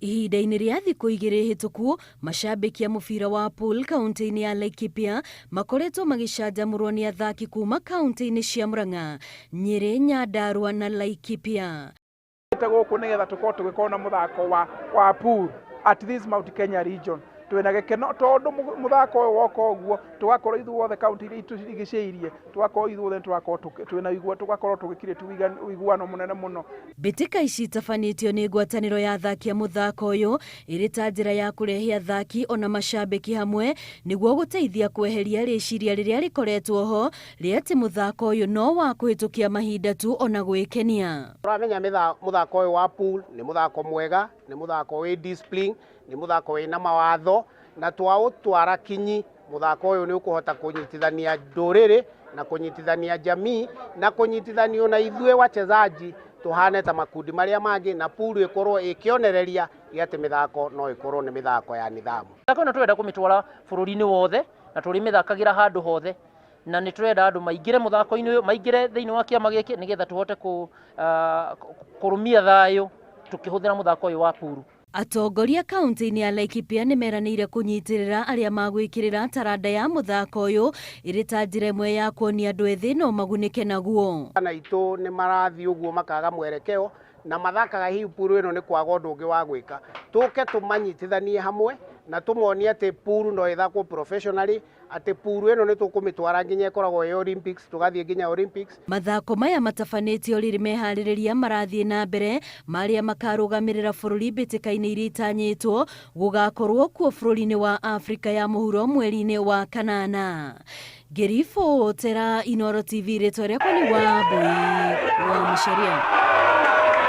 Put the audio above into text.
Ihinda-inĩ rĩa thikũ igĩrĩ hĩtũku, macambĩki a mũbira wa pool kaunti-inĩ ya Laikipia makoretwo magĩcanjamũrwo nĩ athaki kuma kaunti-inĩ cia Murang'a, Nyĩrĩ, Nyandarua na Laikipia. Gũkũ nĩgetha tũkorwo tũgĩkorwo na mũthako wa pool at this Mount Kenya region. Twĩna gĩkeno tondũ mũthako ũyũ woka ũguo, tũgakorwo ithuothe kaunti iria itũrigicĩirie, tũgakorwo ithuothe tũgakorwo twĩna ũiguano, tũgakorwo tũgĩkirĩte ũiguano mũnene mũno. Mbĩtĩka ici itabanĩtio nĩ ngwatanĩro ya athaki a mũthako ũyũ ĩrĩ ta njĩra ya kũrehe athaki ona macambĩki hamwe nĩguo gũteithia kweheria rĩciria rĩrĩa rĩkoretwo ho rĩa atĩ mũthako ũyũ no wa kũhĩtũkia mahinda tu ona gwĩkenia. Tũramenya mũthako ũyũ wa pool nĩ mũthako mwega, nĩ mũthako wĩ discipline, nĩ mũthako wĩna mawatho, na twaũtwara kinyi mũthako ũyũ nĩ ũkũhota kũnyitithania ndũrĩrĩ na kũnyitithania jamii na kũnyitithanio na ithuĩ wachezaji tũhane ta makundi marĩa mangĩ, na pool ĩkorwo ĩkĩonereria gĩa atĩ mĩthako no ĩkorwo nĩ mĩthako ya nidhamu. Mĩthako ĩno tũrenda kũmĩtwara bũrũri-inĩ wothe na tũrĩmĩthakagĩra handũ hothe, na nĩ tũrenda andũ maingĩre mũthako-inĩ ũyũ, maingĩre thĩinĩ wa kĩama gĩkĩ nĩgetha tũhote kũrũmia thayũ tũkĩhũthĩra mũthako ũyũ wa pool. Atongoria kaunti-inĩ ya Laikipia nĩ meranĩire kũnyitĩrĩra arĩa magwĩkĩrĩra taranda ya mũthako ũyũ ĩrĩ ta njĩra ĩmwe ya kuonia andũ ethĩ no magunĩke naguo. Ana aitũ nĩ marathiĩ ũguo makaga mwerekeo na mathakaga hihi pool ĩno nĩ kwaga ũndũ ũngĩ wa gwĩka. Tũke tũmanyitithanie hamwe na tũmonie atĩ pool no ĩthakwo professionally, atĩ pool ĩno nĩ tũkũmĩtwara nginya ĩkoragwo ĩ Olympics, tũgathiĩ nginya Olympics. Mathako maya matabanĩtio rĩrĩ meharĩrĩria marathiĩ na mbere marĩa makarũgamĩrĩra bũrũri mbĩtĩka-inĩ iria itanyĩtwo gũgakorwo kuo bũrũri-inĩ wa Afrika ya mũhuro mweri-inĩ wa kanana. Ngĩribotera Inooro TV, rĩtwa rĩakwa nĩ Wambui wa Mũceria.